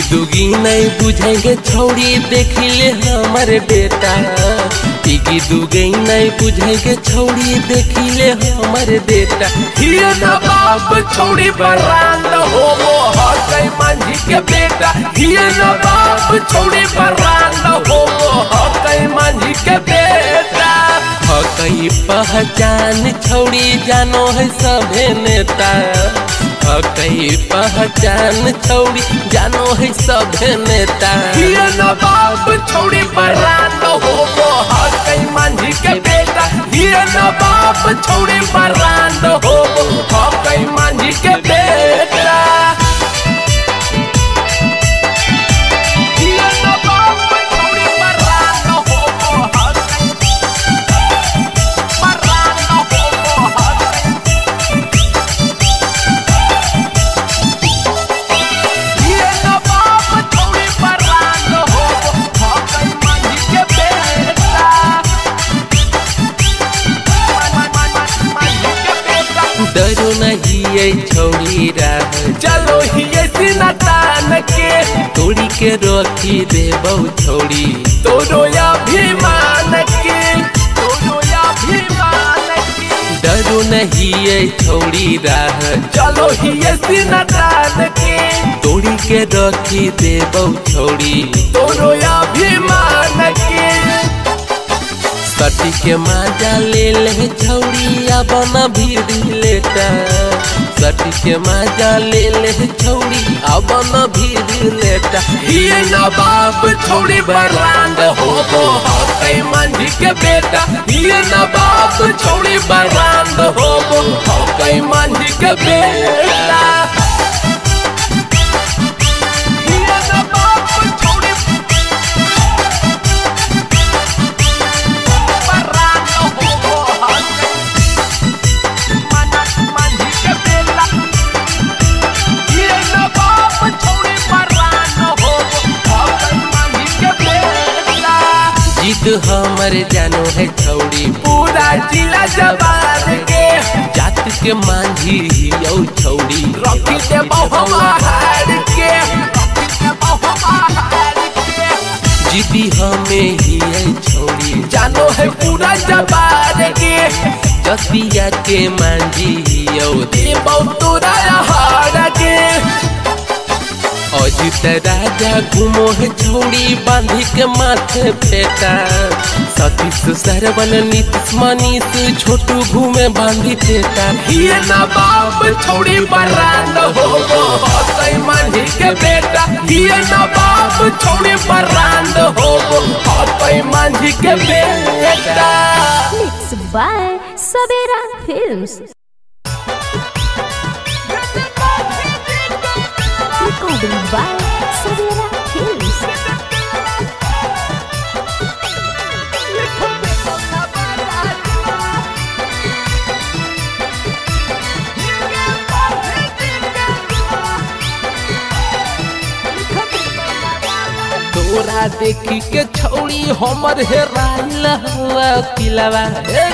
दुगी नहीं बुझेंगे छौड़ी देखिले हमार बेटा। इगी दुगी नहीं बुझेंगे छौड़ी देखिले हमार बेटा। ये ना बाप छौड़ी बरांड हो वो हकई मांझी के बेटा। ये ना बाप छौड़ी बरांड हो वो हकई मांझी के बेटा। हकई पहचान छौड़ी जानो है सभे नेता। हकई पहचान छौड़ी जानो है सभे नेता। ये ना बाप छौड़ी बरांड हो वो हकई मांझी के बेटा। ये ना बाप छौड़ी बरांड हो वो हकई मांझी के बेटा। ये ना बाप छौड़ी बरांड हो वो हकई बरांड हो वो हकई। ये ना बाप छौड़ी बरांड हो वो हकई मांझी के बेटा। डरो नहीं ये छौड़ी राह चलो ही सीना तान के। तोड़ी के रखी देबौ छौड़ी तोरो अभिमान के। तोरो अभिमान के। डरो नहीं ये छौड़ी राह चलो ही सीना तान के। तोड़ी के रखी देबौ छौड़ी तोरो अभिमान के। सटी के माजा ले ले छौड़ी अब न भीड़ लेता। सटी के माजा ले ले छौड़ी अब न भीड़ लेता। ये ना बाप छौड़ी बरांड हो वो हकई मांझी के बेटा। ये ना बाप छौड़ी बरांड हो वो हकई मांझी के बेटा। ये ना बाप छौड़ी बरांड हो वो हकई मांझी के बेटा। ये ना बाप छौड़ी बरांड हो वो हकई मांझी के बेटा। जीत हमर जानो है छौड़ी पूरा जिला जवान के। जात के मांझी यौ छौड़ी रखी देबौ हम हार के। रखी देबौ हम हार के। जीती हमें ही है छौड़ी जानो है पूरा जवान के। जतिया के मांझी यौ देबौ तोरा हार के। अजित राजा घूमो है छौड़ी बांधी के माथे फेटा। सतीश सरवन नीतीश मनीष छोटू घूमे बांधी फेटा। ये ना बाप छौड़ी बरांड हो वो हकई मांझी के बेटा। ये ना बाप छौड़ी बरांड हो वो हकई मांझी के बेटा। Mix by Savera films. Recording by Savera Films. तोरा देखी के छौड़ी हमर हेराइल हवा किलावा। हे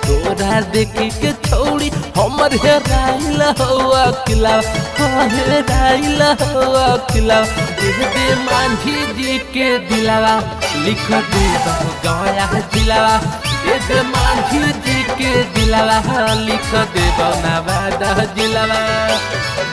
तोरा देखी के छौड़ी हमर हेराइल हवा किलावा। हेराइल हवा किलावा। दे दे मांझी जी के दिलावा लिख दे गया दिलावा। दे दे मांझी जी के दिलावा लिख दे नवादा जिलावा।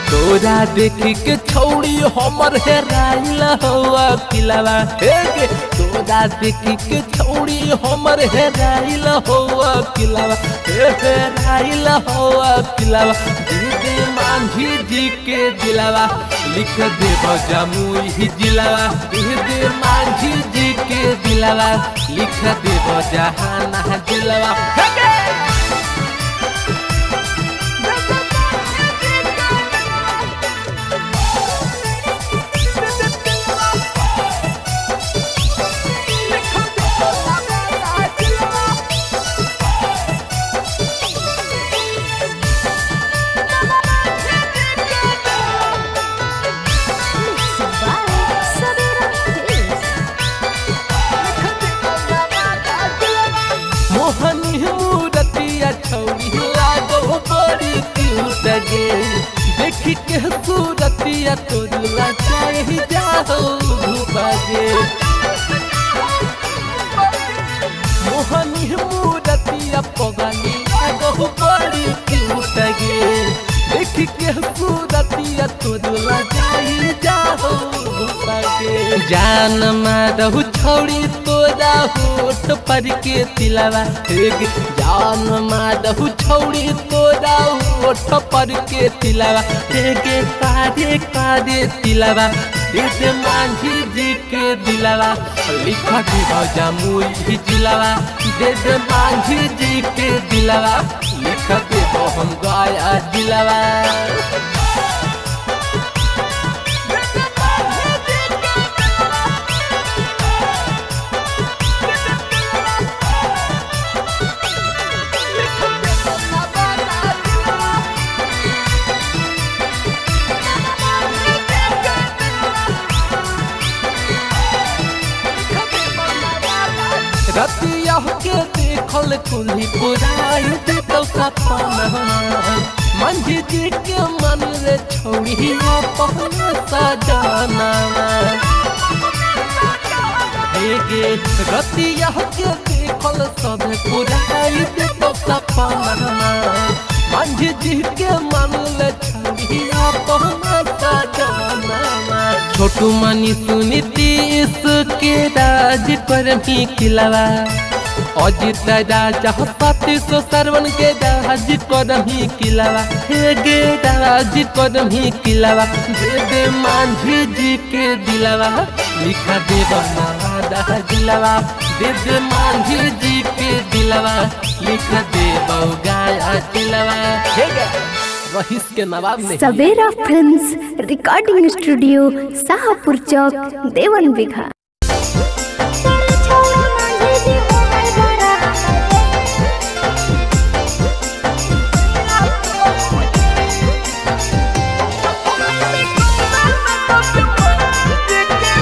तोरा देखी के छौड़ी हमर हेराइल हवा किलावा। हे तोरा देखी के छौड़ी हमर हेराइल हवा किलावा। हेराइल हवा किलावा। दे दे मांझी जी के दिलावा लिख दे जमुई जिलावा। दे दे मांझी जी के दिलावा लिख दे जहाना जिलावा। Mix by Savera Films. Mohan जाहो गे। मोहनी मूरतिया पगली लागहु बड़ी क्यूट गे, देख के सूरतिया तोर लगाई जाहो गे। जान मारहु छौड़ी तोरा होठ पर के तिलवा, जान मारहु छौड़ी तोरा होठ पर के तिलवा, गे कारे कारे तिलवा दे मांझी जी के दिलवा, लिख दिबो जमुई जिलवा, दे दे मांझी जी के दिलवा, लिख दिबो हम गया जिलवा। रतिया के देखल कुल्ही पुराई देतौ सपना, मांझी जी के मन रे छौड़ी अपन सजाना गे। रतिया के देखल सब पुराई देतौ सपना, मांझी जी के मन रे छौड़ी अपन सजाना। छोटू मनी सुनीति इसके राज पर भी खिलावा, अजित राजा सती सो सरवन के राज कर भी खिलावा, हे गे राज कर भी खिलावा, दे दे मांझी जी के दिलावा, लिखा दे नवादा दिलावा, दे दे मांझी जी के दिलावा, लिखा दे गया दिलावा। हे गे रहीस के नवाब ने। Savera films recording studio, Shahpur Chowk, Devan Bigha.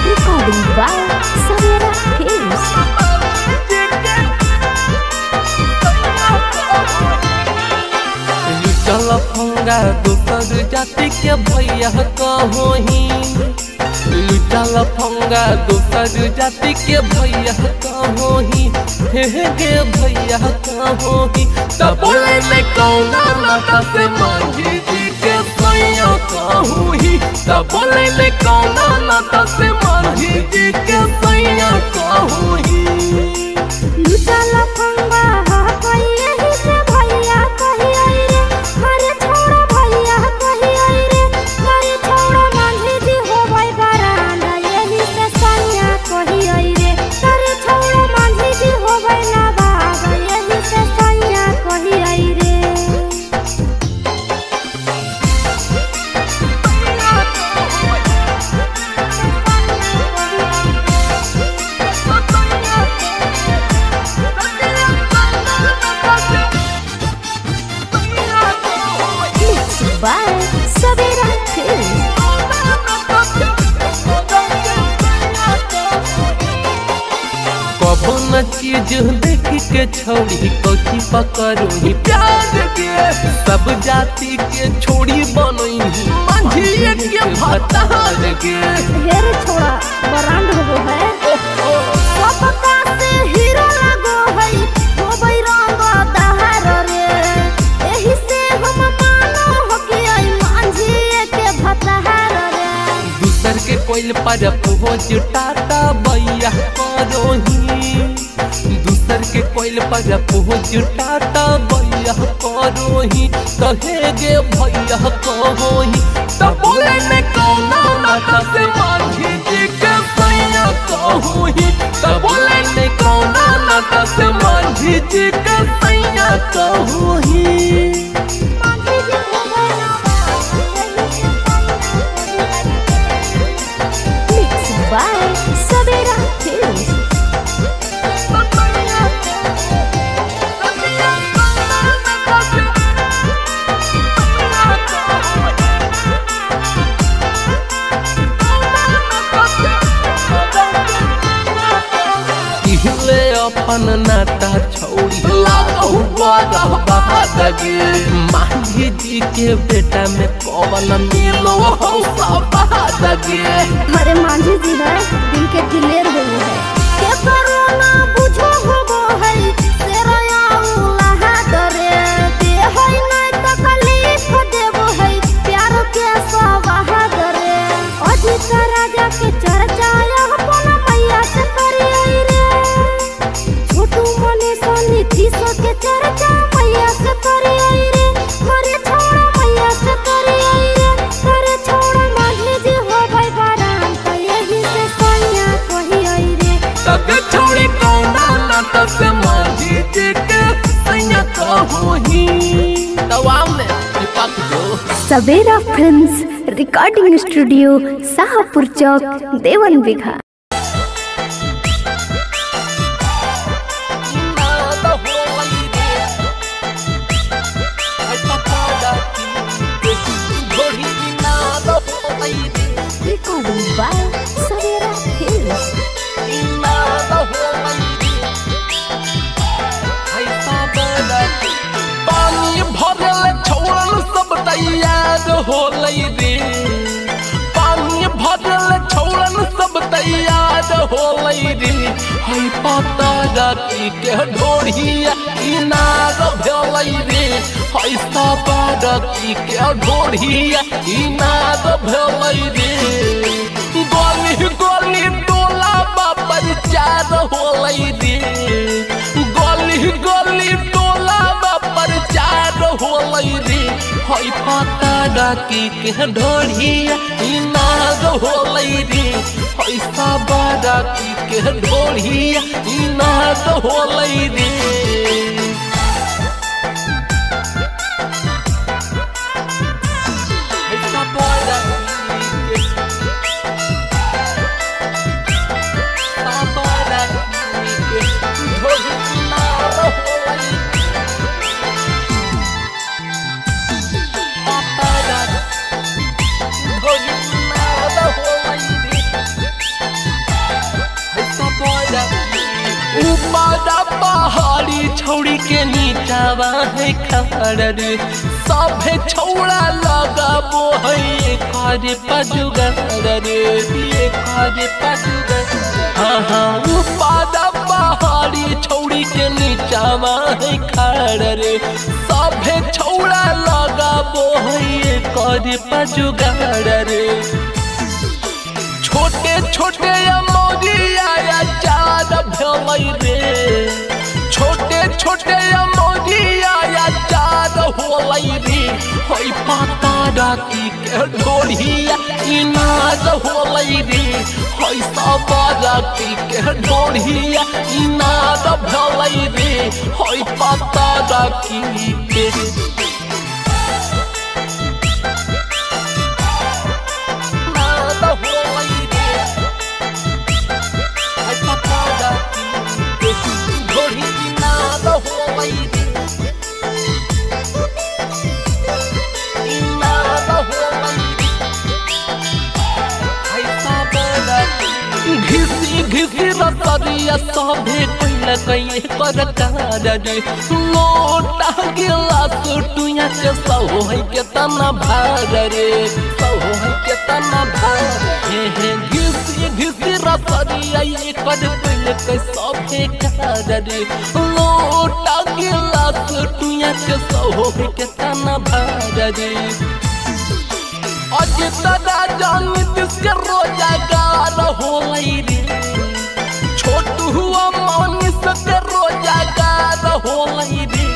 Recording by Savera films. चल फंगा दोसर जाति के भैया कहोही, लुचल फंगा दोसर जाति के भैया कहोही, हे गे भैया कहोही। तब बोले में कौना नाता से मांझी जी के सैया कहोही, तब बोले में कौना नाता से मांझी जी के सैया कहोही। लुचल फंगा यही से भैया कही रे, अरे छोड़ा भैया कही रे, अरे छोड़ा मांझी जी होबै बरांडा यही से सैया कही रे, अरे छोड़ा मांझी जी होबै ना बाबा यही से सैया कही रे। By Savera Films. कबो न चीज देख के छौड़ी कोची पकड़ोही प्यार के, सब जाति के छोड़ी बनोही मांझी के भतार के। हेर छोड़ा ब्रांड होबो है, सबका से हीरो लगो है, होबै रंग दहार रे, एही से हम मानो हो कि आई मांझी के भतार रे। दूसर के कोइल पर पहुँच टाटा भैया करोही, दूसर के कोइल पर पहुँच टाटा भैया करोही, कहे गे भैया कहोही। तब बोले में कौना नाता से मांझी जी के सैया कहोही, तब बोले में कौना नाता से मांझी जी के सैया कहोही। Mixed by Savera Films. अपन नाता छौड़ी लागहु बड़ा गे। मांझी जी के बेटा में कौन मिलो हो सवाद गे। अरे मांझी जी है दिल के दिलेर हो है के करोना बुझो होबो है सेरया उलाहा दरे दे है नै तकलीफ देबो है प्यार के सवाहा दरे। अजित राजा के चर्चा अपन मैया से करिए रे छोटू मने सोनी तीसो के चर्चा मैया से करिए रे। अरे छोड़ा मैया से करिए रे अरे छोड़ा मांझी जी हो भाई बाराम तो यही से सैया कहिए रे। तब छोड़ी कौना नाटक से मांझी जी के सैया कहोही तवाम ने दीपक दो। Savera films recording studio Shahpur Chowk Devan Bigha. Recording by Savera Films. पानी भरल छौड़न सब तैयार होलै रे। पानी भरल छौड़न सब तैयार होलै रे। है पता राती के ढोढ़िया इनार भेलै रे। है साबारती के ढोढ़िया इनार भेलै रे। गली गली टोला बापर चार होलै रे। गली गली टोला बापर चार होलै रे। है पता राती के ढोढ़िया इनार होलै रे। है साबारती के ढोढ़िया इनार होलै रे। पहाड़ी छौड़ी के नीचावा है खड़ रे। सभे छौड़ा लगाबो है कर पजुगर रे। कर पजुगर हाँ हाँ उपादा पहाड़ी छौड़ी के नीचावा है खड़ रे। सभे छौड़ा लगाबो है कर पजुगर रे। छोटे छोटे अमौरिया चार भेलै रे। छोटे छोटे अमौरिया चार होलै रे। है पता राती के ढोढ़िया इनार होलै रे। है साबारती के ढोढ़िया इनार भेलै रे। है पता राती के घिसी घिसी रसरिया सभे कैल कैल कर कार रे। लोटा गिलास टुया के सहो के तना भार रे। सहो के तना भार हे हे घिसी घिसी रसरिया कर कैल के सभे कार रे। लोटा गिलास टुया के सहो के तना भार रे। अजित राजा नीतीश के रोजगार होलै रे। छोटू हुआ मनीष के रोजगार होलै रे।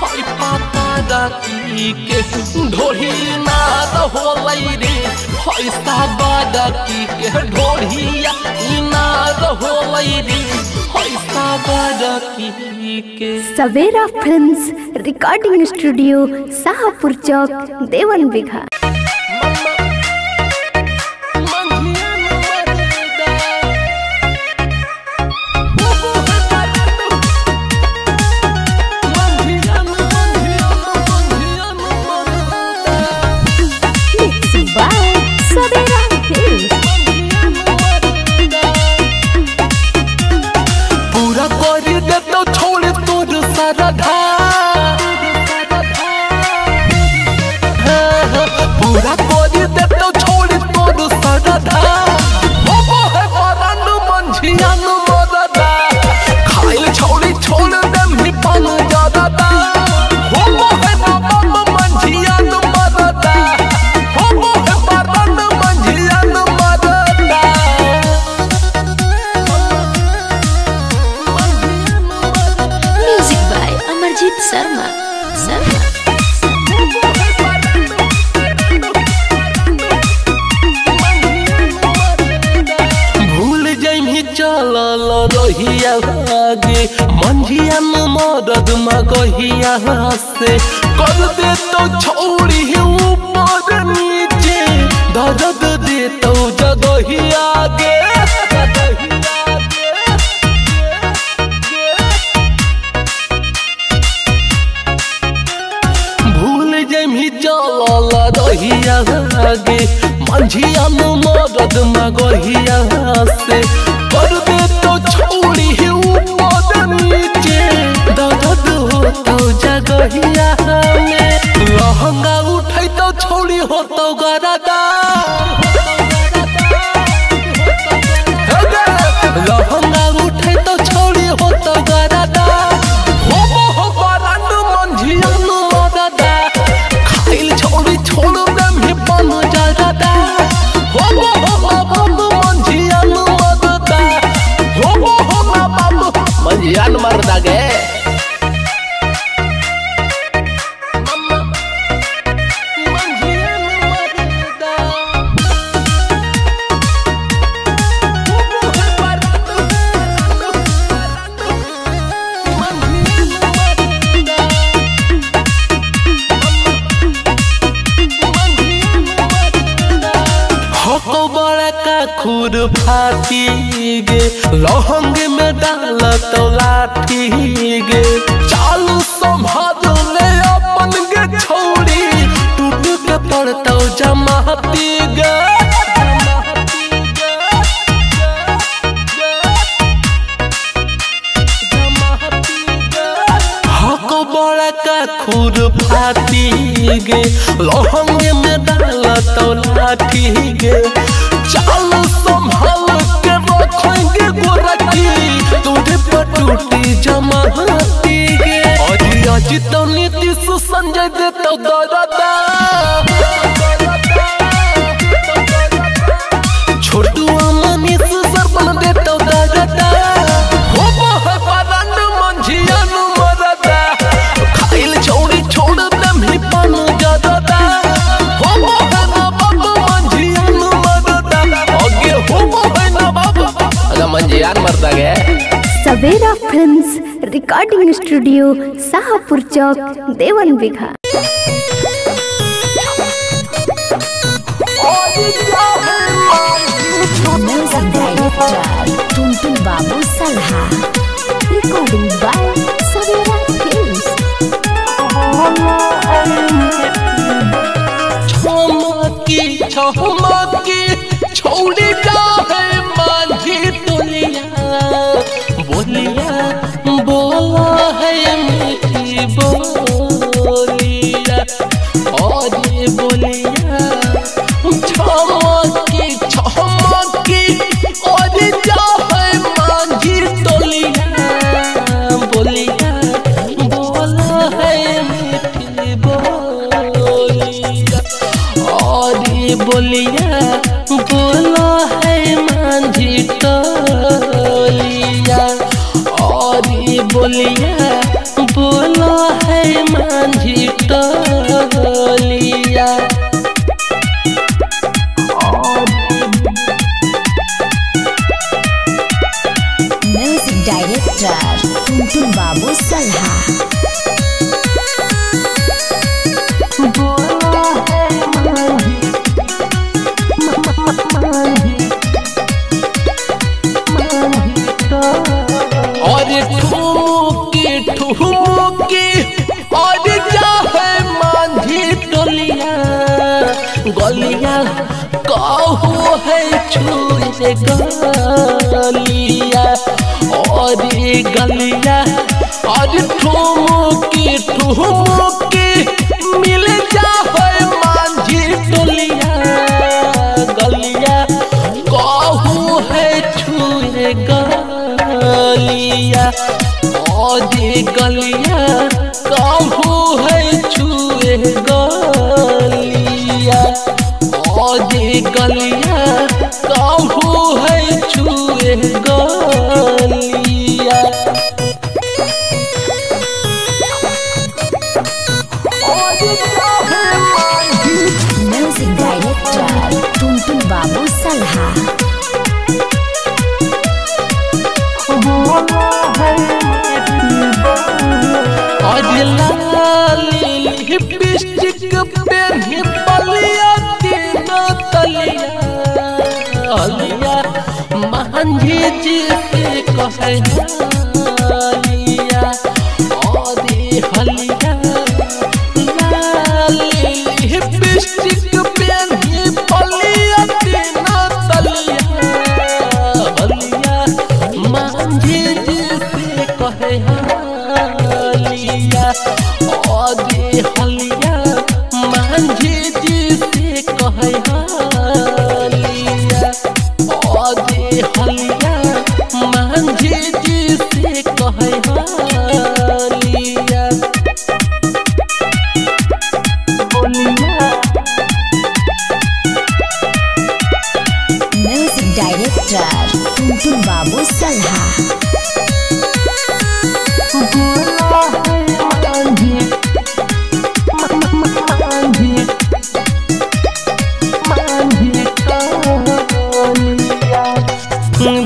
है पता राती के ढोढ़ी नाद होलै रे। है साबारती के ढोढ़िया इनार होलै रे। है साबारती के। Savera films recording studio Shahpur Chowk Devan Bigha. पूरा कर दे तो छोड़ तोर सारा धार। भरी देतो छोड़ी तोर सरदा होबो है बरन मंझियान मरदा खाइल छोड़ी छोड़ देम ही पान जरदा होबो है बाबा मंझियान मरदा होबो है बरन मंझियान मरदा। Music by Amarjeet Sharma. Sharma. भूल जइमी चलल रहिया आगे मंझिया मरद मगहिया से कर दे तो छोड़ी ऊपर नीचे दर्द दे तो जगहिया गे। भूल जइमी चलल रहिया आगे मंझिया मरद मगहिया से कर दे तो छोड़ी ऊपर नीचे दर्द हो तो जगहिया में लहंगा उठै तो छोड़ी हो तो गरदा लहंगा उठै तो छोड़ी हो तो गरदा होबो हो बरन मंझियान मरदा खाइल छोड़ी छोड़ देम ही पान जरदा होबो हो बाबा मंझियान मरदा होबो हो बाबा मंझियान मरदा गे। खुर फाती गे लहंग में डाल तो लाठी गे चालू संभाल ले अपन गे छोड़ी टूट के पड़तो जमाती गे। हको बड़ा का खुर फाती गे लहंग में डाल तो लाठी गे चालू संभाल के रखेंगे गोरकी तुझे पटूटी जमाती गे। अजी अजी तो नीतीश संजय दे तो दरदा छोटू मनीष सरपन दे तो दरदा होबो है बरन मंझियान मरदा खाइल छोड़ी छोड़ देम ही पान जरदा होबो है बाबा मंझियान मरदा आगे होबो है ना बाबा अगर मंझियान मरदा गे। Savera films recording studio Shahpur Chowk Devan Bigha. Music director Tuntun Babu Salha. Recording by Savera films. छमकी छोड़ी जाहे मांझी तोलिया बोलिया बोला है मीठी बोलिया और बोलिया छमकी छमकी और जाहे मांझी तोलिया बोलिया बोला है मीठी बोलिया और बोलिया बोला है मांझी तोलिया और बोलिया बोला है मांझी तोलिया। म्यूजिक डायरेक्टर टुनटुन बाबू सलहा। बोला है और ठुमकी ठुमकी और जाहे मांझी टोलिया गलिया कहू है छुए गलिया और गलिया और ठुमकी ठुमकी मिल जाहे मांझी टोलिया गलिया कहू है छुए गलिया अरे गलिया कहू है छुए गलिया। म्यूजिक डायरेक्टर टुनटुन बाबू सलहा। लिपस्टिक पेन्ही बलिया तीन तलिया हलिया मांझी जी से कहे हलिया अरे हलिया लाली लिपस्टिक पेन्ही बलिया तीन तलिया हलिया मांझी जी से कहे हलिया अरे हलिया मांझी जी से कहे हलिया अरे हलिया मांझी जी से कहे हलिया। म्यूजिक डायरेक्टर टुनटुन बाबू सलहा।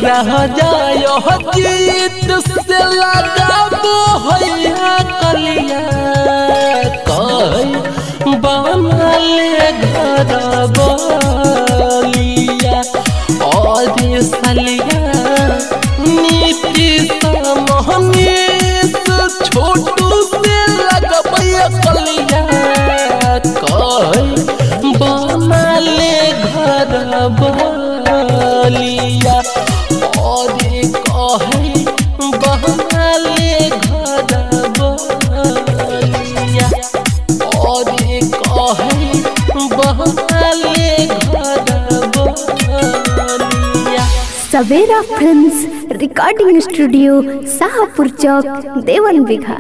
रह जायो जीत से लगाबो हैया कलिया कह बना ले घर बलिया और सलिया नीति मोहनीस छोटू से लगबैया कलिया कह बना ले घर बलिया और कहे बना ले घर बलिया और कहे बना ले घर Ballia. Savera films recording studio Shahpur Chowk Devan Bigha.